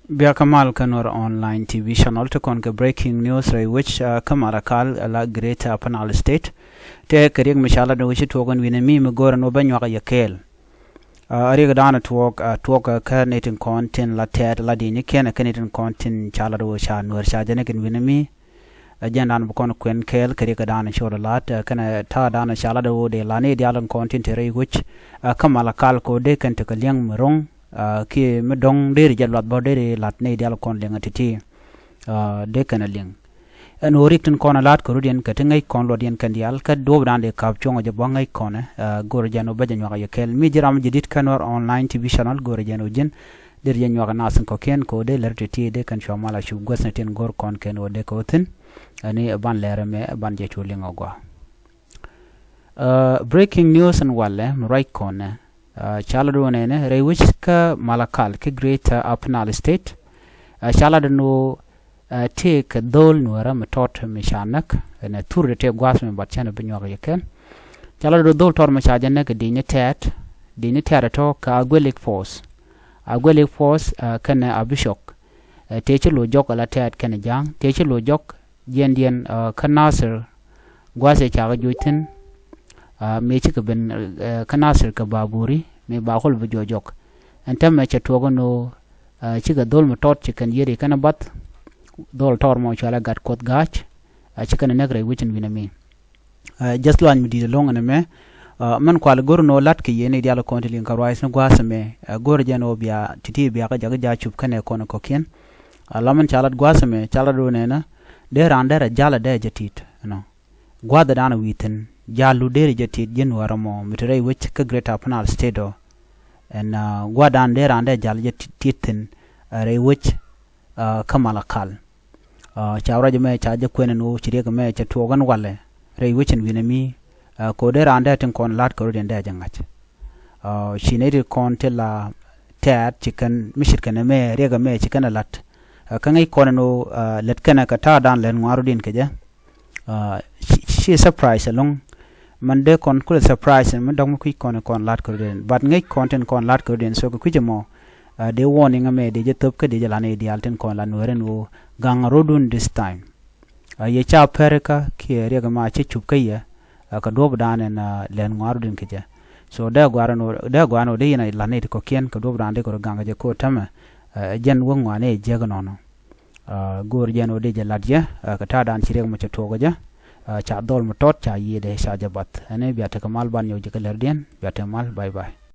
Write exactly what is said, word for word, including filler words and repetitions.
Bia kä mal kä Nuɛr Online T V channel ti kɔn kɛ breaking news rɛy wec, ah, kä Malakal, ah, la Greater Upper Nile State. Tëë kɛ riɛk mi ca lat wec ci tuɔɔk ɛn wi̱n mi mi go̱o̱r ɛn wä bä nyuak yɛ kɛɛl. Ah, riɛk dan tuɔɔk, ah, tuɔɔk, ah, kä ni tin kɔn tin la tɛɛt la di̱i̱ni kɛn kä ni tin kɔn tin ca lat wec ca Nuɛr ca jɛ ni kɛn wi̱n mi. Ah, jɛn dan bi kɔn kuɛn kɛɛl kɛ riɛk dan ci wä lat, ah, kɛn ta̱a̱ dan ca lat wec dee la ni diaal kɔn tin te rɛy wec. Ah, kä Malakal ko dee kɛn te kɛ liɛŋ mi ro̱ŋ. Ah, kiɛ mi dɔ̱ŋ deri jɛ luath bä deri lat nɛy diaal kɔn liŋ a ti̱ti̱. Ah, dee kɛn a liŋ. Ɛn ɣöö riɛk tin kɔn a la̱a̱t kɛ rut yɛn kɛ ti ŋäc kɔn luɔt yɛn kɛn diaal kä duɔ̱ɔ̱p dan dee ka̱p cuɔ̱ŋ a jɛ bä ŋäc kɔn, ah, go̱r jɛn ɣöö bä jɛ nyuak a yɛ kɛl. Mi ji̱ ram jɛ di̱t kä Nuɛr Online T V channel go̱r jɛn ɣöö ji̱n deri jɛ nyuak a nath in kɔ̱kiɛn kɛ ɣöö dee lär ti̱ti̱ dee kɛn cua mal a cup guäth ni tin go̱r kɔn kɛn ɣöö dee kɛ wä thi̱n. Ani ban lɛr ɛmɛ ban jɛ cu liŋ a gɔaa. Ah, breaking news in walɛ mi ruac kɔnɛ. Ah, ca lat wä nɛnɛ rɛy wec kä Malakal kä Greater Upper Nile State. Ah, ca lat ni wä, ah, tëë kɛ dho̱l Nuɛrä mi tɔt mi ca näk ɛn a thur de tëë gua̱a̱th mi bat cɛn bi nyuak yɛ kɛn. Ca lat wä dho̱l tɔt mi ca jɛ näk di̱ny ni tɛɛt, di̱ny ni tɛɛt a tɔ̱ kɛ Aguelik Force. Aguelik Force, ah, kɛnɛ Abicok. Ah, tëë ci lo̱c jɔk ala tɛɛt kɛnɛ ja̱a̱ŋ, tëë ci lo̱c jɔk jiɛndiɛn, ah, kä Nasir gua̱a̱th ɛ cakɛ joc thi̱n, ah, mëë cikɛ ben, ah, kä Nasir kɛ baburi mëë ba kol bi juɔc jɔk. Ɛn täämɛ cɛ tuɔɔk ɛn ɣöö, ah, cikɛ dho̱l mi tɔt ci kɛn yiëri kɛn bath, dho̱l tɔr mɔ cualɛ Gat Kuɔth Ga̱a̱c, ah, ci kɛn näk rɛy wec in wi̱n ɛmi. Ah, just luany mi di̱i̱t ɛlɔ̱ŋ ɛn ɛmɛ, ah, mɛn kual go̱r ɛn ɣöö la̱t kɛ yɛn i̱ diaal kɔn ti liŋ kɛ ruac ni gua̱a̱th ɛmɛ, ah, go̱r jɛn ɣöö bia ti̱ti̱ bia kä jakä ja̱ cup kɛnɛ kɔn kɔ̱kiɛn. Ah, la mɛn ca lat gua̱a̱th ɛmɛ, ca lat ɣöö nɛnɛ, dee raan dee rɛ ja̱l a dee jɛ ti̱i̱t, you know. Gua̱a̱th dan wi̱i̱ thi̱n, ja̱l lu dee rɛ jɛ ti̱i̱t ji̱n wärä mɔ, mi te rɛy wec kä Greater Upper Nile State ɔ. Ɛn, ah, gua̱a̱th dan dee raan dee ja̱l jɛ ti-, ti̱i̱t thi̱n, ah, rɛy wec, ah, kä Malakal. Ah, ca ruac ɛmɛ ca jɛ kuɛn ɛn ɣöö ci riɛk ɛmɛ cɛ tuɔɔk ɛn walɛ, rɛy wec ɛn wi̱n ɛmi, ah, kɛ ɣöö dee raan dee tin kɔn la̱t kɛ rut yɛn dee jɛ ŋa̱c. Ah, ci nɛy ti kɔn ti la tɛɛt ci kɛn mi ce̱tkɛ nɛmɛ riɛk ɛmɛ ci kɛn ɛ la̱t. Ah, kä ŋäc kɔn ɛn ɣöö, ah, lät kɛnɛ kɛ ta̱a̱ dan lät ŋuan rut yɛn kɛ jɛ. Ah, ci, ci surprise ɛlɔ̱ŋ. Man dee kɔn kulɛ surprise mi dɔ̱k mi kui̱c kɔn kɔn la̱t kɛ rut yɛn. But ŋäc kɔn tin kɔn la̱t kɛ rut yɛn, so kɛ kui̱c ɛmɔ, ah, dee warning ɛmɛ dee jɛ thöp kä dee jɛ la̱t nɛy diaal tin kɔn la̱t Nuɛr ɛn ɣöö gaŋ rotdun this time. Ah, yɛ ca pɛrikä kiɛ riɛk ɛmɛ ci cup kä yɛ, ah, kɛ duɔ̱ɔ̱p dan ɛn, ah, lät ŋuan rut yɛn kɛ jɛ. So dee gua̱a̱r ɛn ɣöö, dee gua̱a̱r ɛn ɣöö dee yɛn a la̱t nɛy ti kɔ̱kiɛn kɛ duɔ̱ɔ̱p dan dee kɛ rɔ gaŋ kɛ jɛ kɛ ɣöö täämɛ, ah, jɛn wä ŋuan ɛ jek ɛnɔnɔ. Ah, go̱o̱r jɛn ɣöö dee jɛ lat jɛ, ah, kɛ ta̱a̱ dan ci riɛk mɔ cɛ tuɔɔk ɛ jɛ, ah, ca dhɔl mi tɔt ca yiëëdɛ ca jɛ bath. Ɛn ɛ bia tekɛ mal ban nyɔk jɛ kä lärdiɛn, bia tekɛ mal, bye bye.